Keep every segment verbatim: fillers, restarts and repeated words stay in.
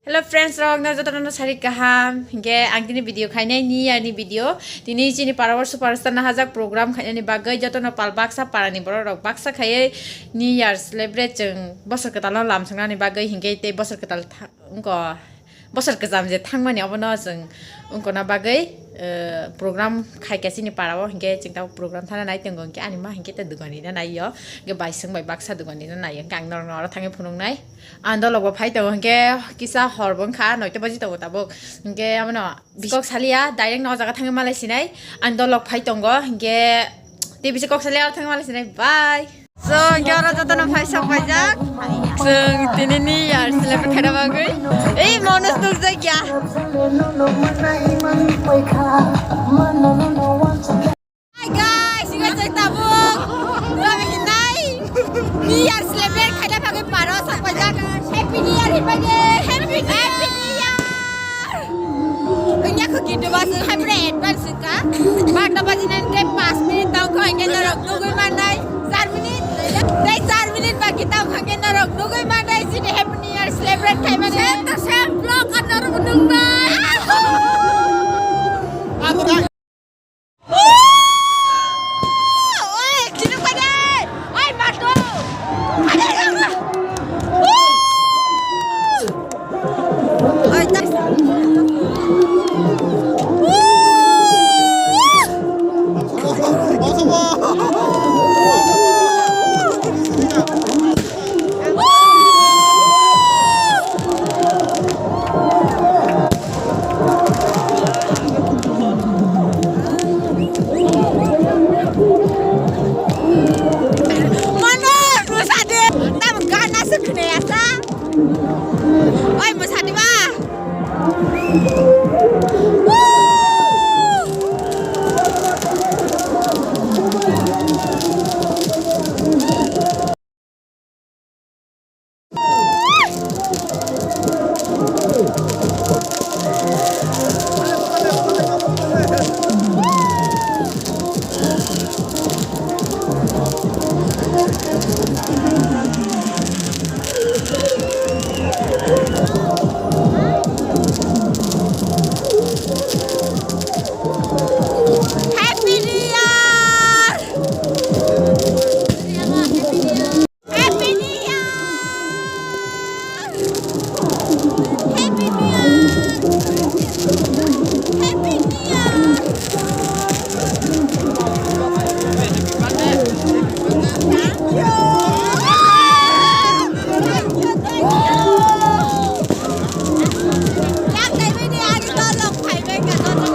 Hello friends rok, no jotono no sari kaham. Hinkhe ang tini video khainai New Year ni video. Tini chini para o superstar nahajak program khainani bagwi jotono pal baksa para ni borok rok baksa khaiwi New Year celebrate chwng bosor kwtal no lam swngnani bagwi hinkhe tei bosor kwtal tha-, wngkha bosor kwcham je thangmani obono chwng wngkona bagwi, eh, program khaikha chini para o hinkhe chwng tabuk program thana nai tongo hinkhe ani ma hinkhe tei dogan rina nai o hinkhe bai swng bai baksa dogan rina nai o hinkhe ang norok no oro thangwi phunuknai. Ang dolok bo phai tongo, hinkhe kisa hor bo wngkha, noita baji tongo tabuk. Hinkhe abono bisi kok salia, direct no o jaga thangwi malai sinai. Ang dolok phai tongo, hinkhe tei bisi kok salia, aro thangwi malai sinai. Bye. So, hinkhe oro jotono phai sok paijak. Chwng tini New Year celebrate khaina bagwi. Ei, Manoj nukjakya. Hi guys, ini saya tabuk. Kami hinai. New Year celebrate khaina bagwi paro sak paijak. Happy New Year hinbai de. Happy New Year. Ini aku gitu bahasa happy advance ka. Bata bajinan ke pas minute tau ko hingga norok nugui manai. Char minute. Dai char minute baki tau hingga norok nugui manai sini Happy New Year celebrate khai mane. Sem to sem vlog kan norok nung nai. Manoj, mwsadi. Tamo gana se khwnaya sa. Oi, mwsadi ba. Happy New Year! Happy New Year! Happy New Year! Happy New Year! Thank you! Thank you, thank you! Yang dai bini agi tolong phai bengka tolong.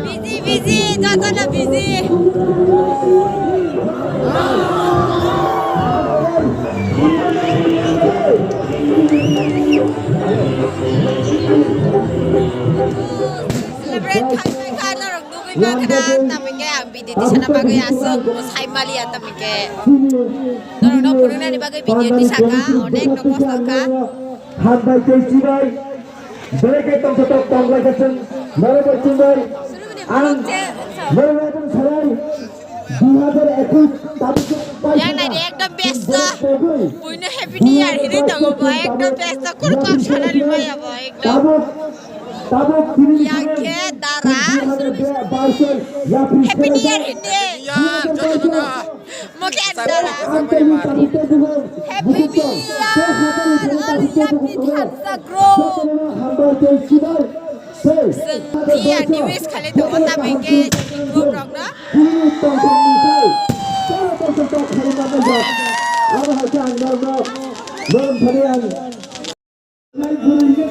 Busy, busy, jotono busy. Celebrate khai khai kha norok nugwi mankha, tamokhe ang video tisana bagwi aswk mwsai maliya, tamokhe norok Phwrwngnani bagwi video tisaka, onek no kosto kha. Hambai tei chibai. Belai khe tongthotok tonglaikha chwng norok bai chwng bai. Ang norok bai chwng salai dui hajar ekush tabuk. Yang nai ekdom besto. Buino happy new year hinwi tongo bo, ekdom besto, kunu kok salary maya bo ekdom. Tabuk, tabuk tini yang khe dara. Happy new year hindi. Mokhe dara. Happy new year. Happy Thansa Group. Chwng tiya niwis khali tongo, tamo hwnkhe group rokno.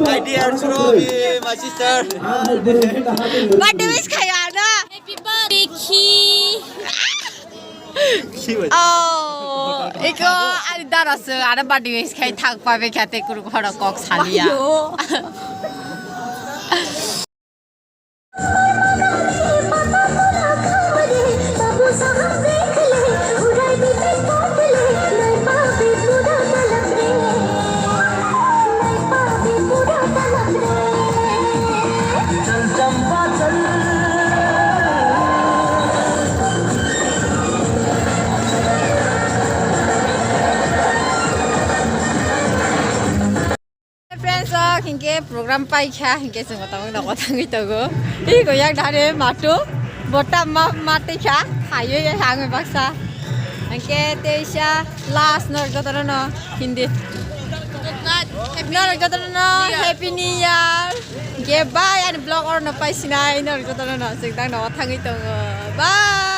My dear Surobi, my sister. Birthday wish khayo ano. Happy birthday, Khi. Oh, iko ani dara se, ada birthday wish khai thak pa be khate kuru khoro kok salia. Ayo. Friends, o hinkhe program paikha, hinkhe chwng tamo nogo thangwi tongo. Tei go yak dare matu, bota ma, ma tei kha, hayo ya hangwi baksa. Hinkhe teisa last norok jotono no hindi. Norok jotono no Happy New Year. Hinkhe bye ani vlog oro no paisinai norok jotono no chwng tamo nogo thangwi tongo. Bye.